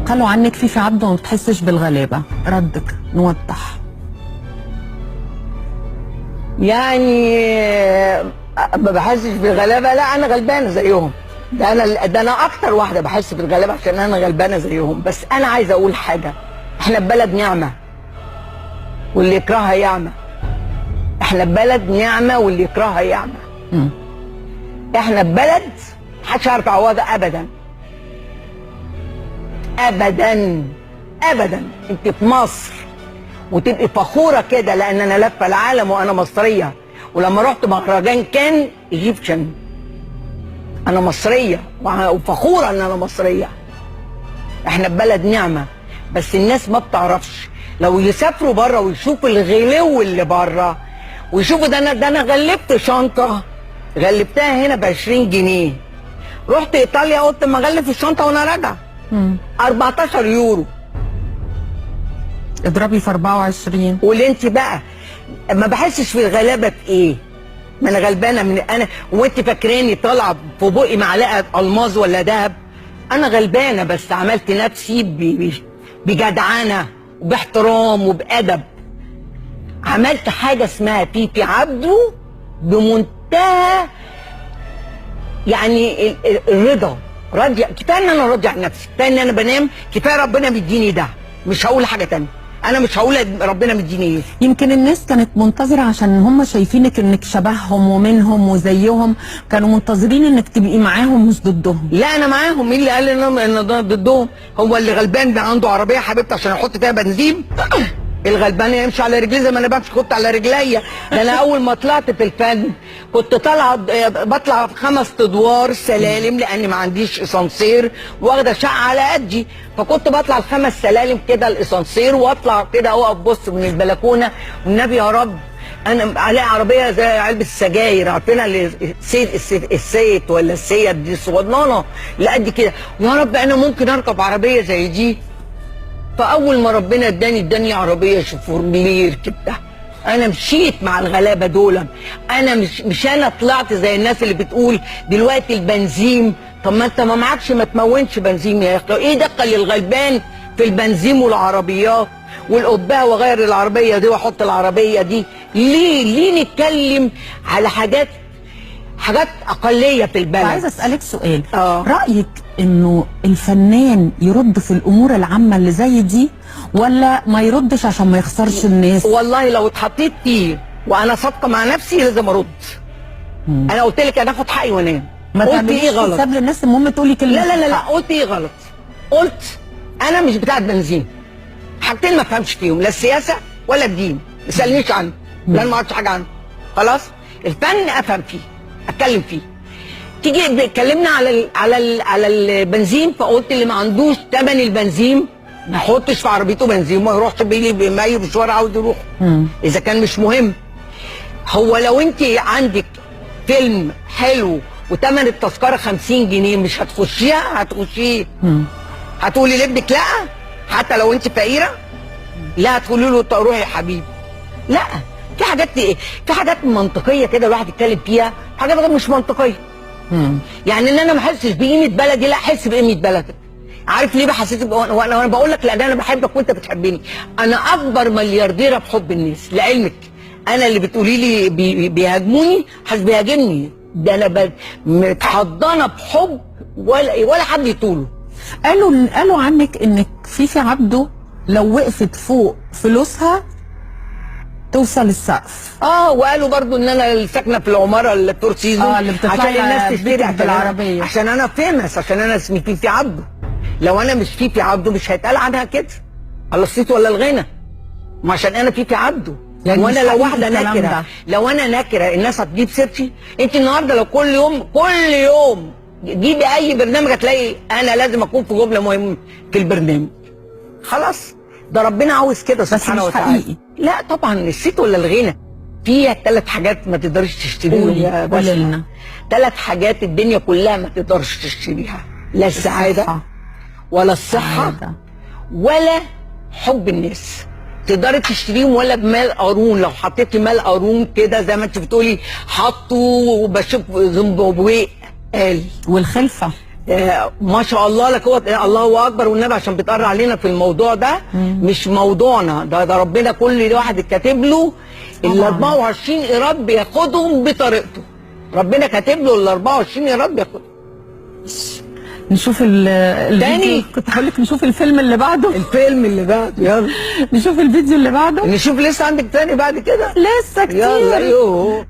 قالوا عنك فيفي عبده ما بتحسش بالغلابه، ردك نوضح. يعني ما بحسش بالغلابه؟ لا انا غلبانه زيهم، ده انا اكتر واحدة بحس بالغلابه عشان انا غلبانه زيهم. بس انا عايزه اقول حاجة، احنا في بلد نعمه واللي يكرهها يعمى. احنا في بلد نعمه واللي يكرهها يعمى. احنا في بلد محدش عارف يعوضها ابدا ابدا ابدا. انت في مصر وتبقي فخورة كده لان انا لفه العالم وانا مصرية، ولما رحت مهرجان كان Egyptian، انا مصرية وفخوره ان انا مصرية. احنا في بلد نعمه، بس الناس ما بتعرفش. لو يسافروا بره ويشوفوا الغلو اللي بره ويشوفوا ده انا غلبت شنطه، غلبتها هنا ب 20 جنيه، رحت ايطاليا قلت ما اغلف الشنطة وانا راجعه 14 يورو. اضربي في 24. قولي انت بقى ما بحسش في الغلابة في ايه؟ ما انا غلبانه من انا، وانت فاكراني طالعه في بقي معلقه الماظ ولا ذهب؟ انا غلبانه، بس عملت نفسي بجدعنه وباحترام وبادب. عملت حاجة اسمها فيفي عبده بمنتهى يعني الرضا، راضية. كفاية ان انا راضية عن نفسي، كفاية ان انا بنام، كفاية ربنا بيديني ده، مش هقول حاجة تانية. انا مش هقول ربنا مديني ايه. يمكن الناس كانت منتظره عشان هم شايفينك انك شبههم ومنهم وزيهم، كانوا منتظرين انك تبقي معاهم مش ضدهم. لا انا معاهم. مين اللي قال ان انا ضدهم؟ هو اللي غلبان بقى عنده عربية حبيبتي عشان يحط فيها بنزين؟ الغلبان يمشي على رجليه زي ما انا بمشي كنت على رجليا. ده انا اول ما طلعت في الفن كنت طالعه بطلع 5 ادوار سلالم لان ما عنديش اسانسير، واخده شقه على قدي، فكنت بطلع ال5 سلالم كده الاسانسير، واطلع كده اقف بص من البلكونه، والنبي يا رب انا الاقي عربية زي علبة السجاير، عارفينها اللي السيت ولا السيت دي الصغننه اللي قد كده، يا رب انا ممكن اركب عربية زي دي. فاول ما ربنا اداني عربية شوفرليه ركبتها. انا مشيت مع الغلابة دول. انا مش انا طلعت زي الناس اللي بتقول دلوقتي البنزين. طب ما انت ما معكش، ما تمونش بنزين يا اخي. ايه دخل الغلبان في البنزين والعربيات والقبه، واغير العربية دي واحط العربية دي؟ ليه نتكلم على حاجات اقلية في البلد؟ عايزه اسالك سؤال. رايك انه الفنان يرد في الامور العامة اللي زي دي ولا ما يردش عشان ما يخسرش الناس؟ والله لو اتحطيت فيه وانا صادقة مع نفسي لازم ارد. انا قلت لك انا اخد حقي وانام. ما قلت ايه غلط؟ حساب للناس، المهم تقولي كلمة. لا لا لا لا، قلت ايه غلط؟ قلت انا مش بتاعه بنزين. حاجتين ما افهمش فيهم، لا السياسة ولا الدين، ما تسالنيش عنه لان ما اعرفش حاجة عنه. خلاص، الفن افهم فيه، اتكلم فيه. تيجي اتكلمنا على البنزين، فقلت اللي ما عندوش ثمن البنزين ما يحطش في عربيته بنزين، ما يروحش بيه اي مشوار عاوز يروح اذا كان مش مهم. هو لو انت عندك فيلم حلو وثمن التذكرة 50 جنيه مش هتخشيها؟ هتخشيه. هتقولي لابنك لا حتى لو انت فقيرة؟ لا، هتقولي له روحي يا حبيبي. لا، في حاجات منطقية كده الواحد يتكلم فيها، حاجات مش منطقية. يعني ان انا ما احسش بقيمة بلدي، لا احس بقيمة بلدك. عارف ليه بحسيت وانا بقول لك؟ لان انا بحبك وانت بتحبني. انا اكبر مليارديره بحب الناس لعلمك. انا اللي بتقولي لي بيهاجموني، حد بيهاجمني، ده انا متحضنه بحب ولا حد يطوله. قالوا عنك انك فيفي عبده لو وقفت فوق فلوسها توصل السقف. وقالوا برضو ان انا اللي ساكنة في العمارة اللي Four Seasons اللي بتطلعي عشان الناس تشتري بالعربية، عشان انا famous، عشان انا اسمي فيفي عبده. لو انا مش فيفي عبده مش هيتقال عنها كده، على الصيت ولا الغنى. ما عشان انا فيفي عبده. يعني وانا لو واحدة نكره، لو انا نكره الناس هتجيب سيرتي؟ انت النهارده لو كل يوم جيبي اي برنامج هتلاقي انا لازم اكون في جملة مهمة في البرنامج. خلاص، ده ربنا عاوز كده سبحانه وتعالى. حقيقي. لا طبعا الصيت ولا الغنى فيها 3 حاجات ما تقدرش تشتريهم يا باشا. 3 حاجات الدنيا كلها ما تقدرش تشتريها، لا السعادة ولا الصحة ولا حب الناس. تقدري تشتريهم ولا بمال قارون. لو حطيتي مال قارون كده زي ما انت بتقولي حطوا وبشوف زيمبابوي قال. والخلفه ما شاء الله لا قوة، الله اكبر والنبي، عشان بيتقرا علينا في الموضوع ده. مش موضوعنا ده ربنا كل واحد كاتب له ال 24 قيراط بياخدهم بطريقته. ربنا كاتب له ال 24 قيراط بياخدهم. نشوف الفيديو. تاني؟ كنت هقول لك نشوف الفيلم اللي بعده. الفيلم اللي بعده، يلا. نشوف الفيديو اللي بعده. نشوف لسه عندك تاني بعد كده؟ لسه كتير. يلا يوه.